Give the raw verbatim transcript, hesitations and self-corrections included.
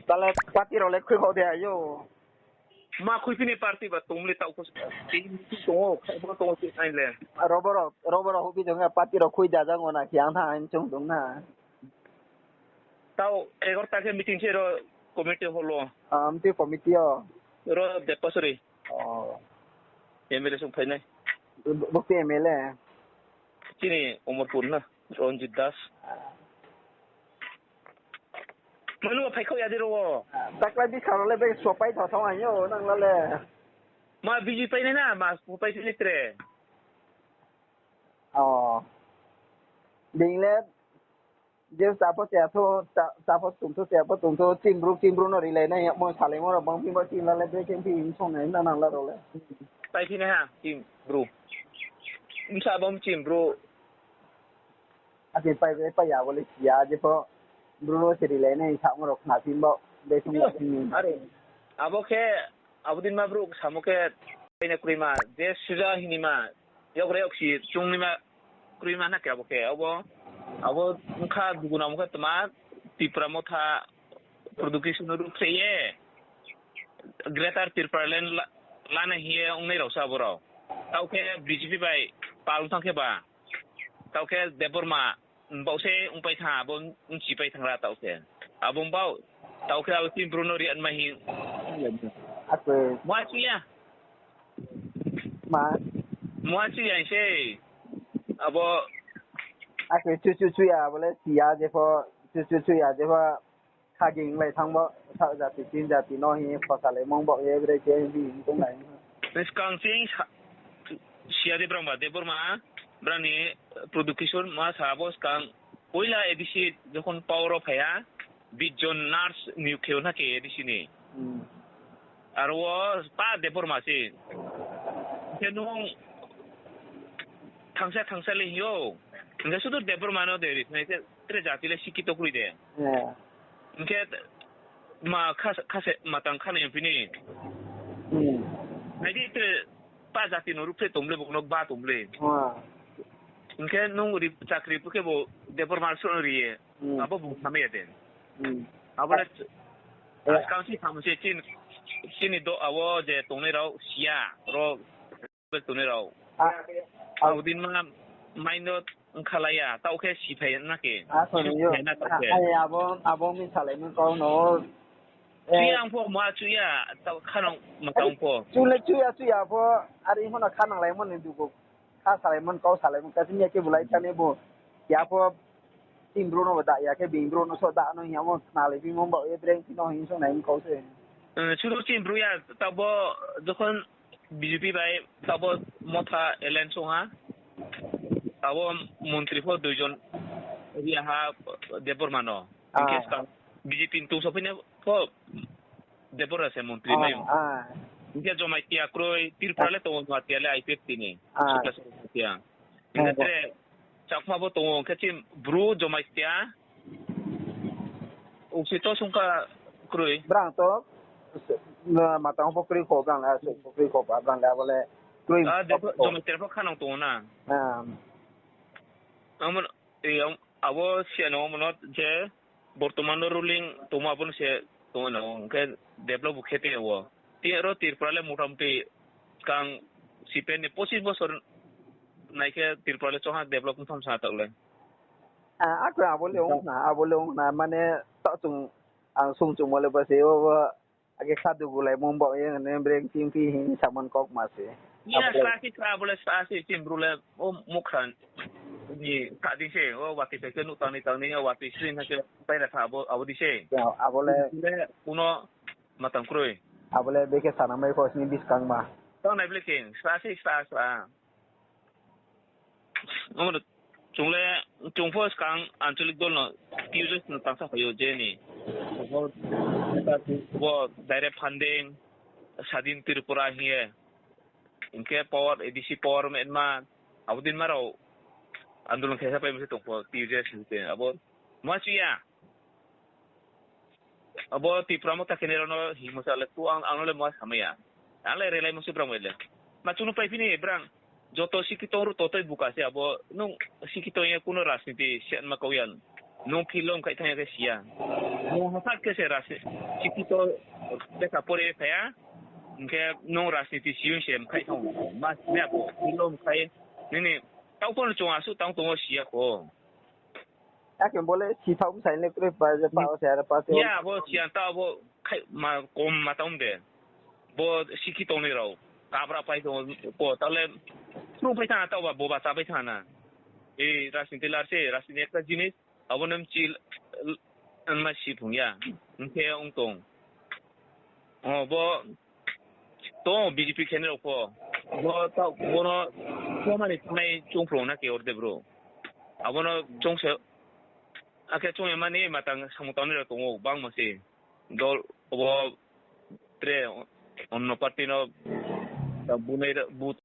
Tale party rao le khuikhau de ayo. Ma khuiphi ni party ba tong le taoh pho. Tini tong o, khaih pho tong o, tini le. Robo rao, robo rao houhphi tong ya party rao khui da jang o na khe ang tha ang chung tong na. Taoh egarota khe meeting se ro committee hall o. Amtui committee o. Ro Depasori. M L A song phainai. Bukti M L A. Chini Omorpur na, Ranjit Das. Manu phaikhaoh ya di ro o. Taklai bikha rao le bai sopai tho thang ayo nang la le. Ma biji painai na, ma sopai phi le tre. O. Being le, je chapho tia tho, chapho tongtho, chapho tongtho, chini bru, chini bru no rilai nai, mo salaimo rao bang phi ba chini la le, brekhe phi hing song nai na nang la rao le. Pai phi nai ha, chini bru. Bsa bam chini bru. Ake pai bai pai ya bo le si ya, jepho bru no se rilai nai samo rao khna phi bo, be sung ya phi ni. Are, abo khe, abo din ma bru samo khe, paina kroima, je suja hinima, yogrei oksi chungnaima kroima na khe abo khe, abo, abo bkha dugu namo khe tma, Tipra Motha production no ruhphreh ye, Greater Tipraland la-, lana hing ye ongnai rao se abo rao. Taoh khe B J P bai pal thanng khe ba, taoh khe Debbarma, baoh se ongpai thanng, abo bchipai thanng ra taoh khe. Abo baoh, taoh khe abo chini bru no riatma hing. Muha chu ya. Ma? Muha chu ya hing se. Abo. Akhe chu chu chu ya, abo le si ya jepho, chu chu chu ya jepho. Khaging lai thanng bo, sa jati, chini jati no hing ye, khosalaimo baoh ye, brekhe hing hing tonglai. Skang chini sa-, si ya de brang ba, Debbarma, brang ni production ma sa abo skang, poila A D C jokhon power wo phai ha, Bijon nurse niyog khe o na khe A D C ni. Aro wo pa Debbarma se. Khe nung thangsa thangsa le hing ou. Hing khe sudu Debbarma no de ri, hing khe tre jati le sikito kroi de. Hing khe ma kha-, khase matang khanai phi ni. Nai di tre pa jati no ruhphreh tong le, bung no ba tong le. Hing khe nung ri chakri phu khe bo Debbarma suh no ri ye. Abo bung samai ya de. Abo le askang si tham se chin-, chini do abo je tongnai rao si ya, ro tongnai rao. Abo din ma mai no ongkhalai ya, taoh khe siphai na khe. Siphai na taoh khe. Abo, abo mi salai mi kau no. Chuya ang pho ma chuya, taoh khanang ma tang pho. Chu le chuya, chuya pho, are pho no khanang lai mo ni dugu. Kha salai mo, kau salai mo, kasi miya khe bulai thani bo. Ya pho, chini bru no da ya khe, being bru no so da no hing ya mo, khnalai bimo baoh ye breng phi no hing song nai kau se. Sudu chini bru ya, taoh bo, jokhon B J P bai, taoh bo Motha alliance ong ha. Abo montri pho dui jon ri ha Debbarma no. Hing khe skang B J P ni tong sophainai pho Debbarma se montri mai. Hing khe Jamatia kroi, Tripura le tong o, Jamatia le I P F T ni. Sukla Jamatia. Hing khe tre Chakma bo tong o, hing khe chini bru Jamatia. Usi to sungkha kroi. Brang to, matang pho kroi kho, brang le, asuk pho kroi kho, brang le, abo le kroi. Jamatia pho khanang tong o na. Abo, abo siya no, amo no je, bortoman no ruling tongmo abo no se tong o, hing khe develop bo khe tong o. Tini aro Tripura le motamuti skang C P M ni pochis bosor nai khe Tripura le choha develop ongtham sa taoh le. Akhe abo le ong khna, abo le ong khna, mane taoh chung, ang sung chungmo le bo se, o, akhe kha dugu lai mung baoh ye, hing ne breng ching phi hing samon kau ma se. Sra se, sra abo le sra se, chini bru le, o, mukhra ni kha di se, o, watoi phai khe nuh tang ni tang ni, o, watoi sring ha khe paira kha abo, abo di se. Abo le, kuno matang kroi. Abo le bekhe sana mai pho sini buskang ma. Tang nai ble khe, sra se, sra, sra. Omo no chung le, chung pho skang anchalik dol no, T U J S no tangsa phai o je ni. Bo direct funding, Sadin Tripura hing ye. Hing khe power, A D C power ma, abo din ma rao andolon khe sa pai mo se tong pho, T U J S hing te. Abo ma chu ya. Abo Tipra Motha khe nai rao no hingmo sa le, tu ang, ang no le ma samai ya. Ang le relaimo se brang bai le. Ma chung no pai phi ni brang. Joto sikito ru totoi buka se abo, nung sikito ye kuno rajniti se ma kau ya. Nung philom khai thang ya khe si ya. Bo hothat khe se rasi-, sikito lekha pore phai ya, hing khe nung rajniti siyung se mkhaih thang, ma sini abo, ilo mkhaih, nini, taoh pho no chung asuh tang tong wo si ya kho. Akhe bo le si thaoh bsai le kroi pa je pa o se are pa se. Ya, abo siyan taoh abo khai ma kom ma tang de. Bo sikhi tongnai rao. Kabra pai tong pho, taoh le krungpai thanng na, taoh ba bo ba chápai thanng na. E, rajniti lar se, rajniti ekta jinis, abo no mchi, ma si phung ya. Hing khe ong tong. O, bo, tong B J P khe nai rao pho. Bo taoh, bo no, bo mani thanai choungphrung na khe orde bro. Abo no choung se, akhe choung ya mani matang samung tangnai rao tong ou, bangma se. Dol, obo tre, onno party no, ta bunai ra-, bu